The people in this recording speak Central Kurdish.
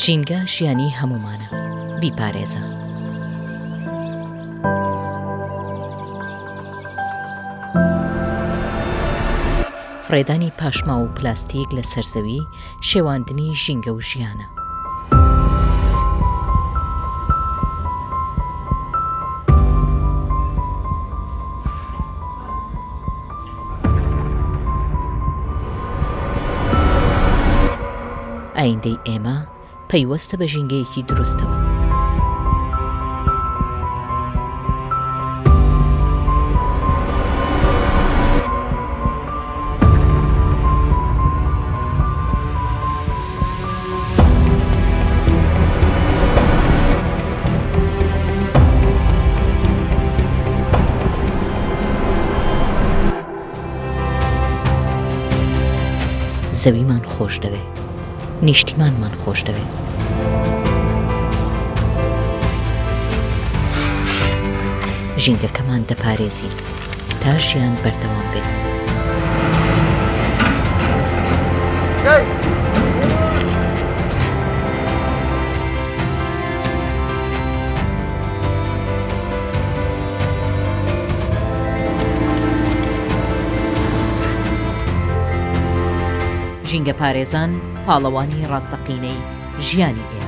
ژینگە ژیانی هەموومانە، بیپارێزە. فڕێدانی پاشماوە و پلاستیک لەسەر زەوی شێواندنی ژینگە و ژیانە. ئایندەی ئێمە پەیوەستە بە ژینگەیەکی دروستەوە. زەویمان خۆش دەوێ. نیشتیمانمان خۆش دەوێت. ژینگەکەمان دەپارێزین تا ژیان بەردەوام بێت. ژینگەپارێزان پاڵەوانی ڕاستەقینەی ژیانی ئێمەن.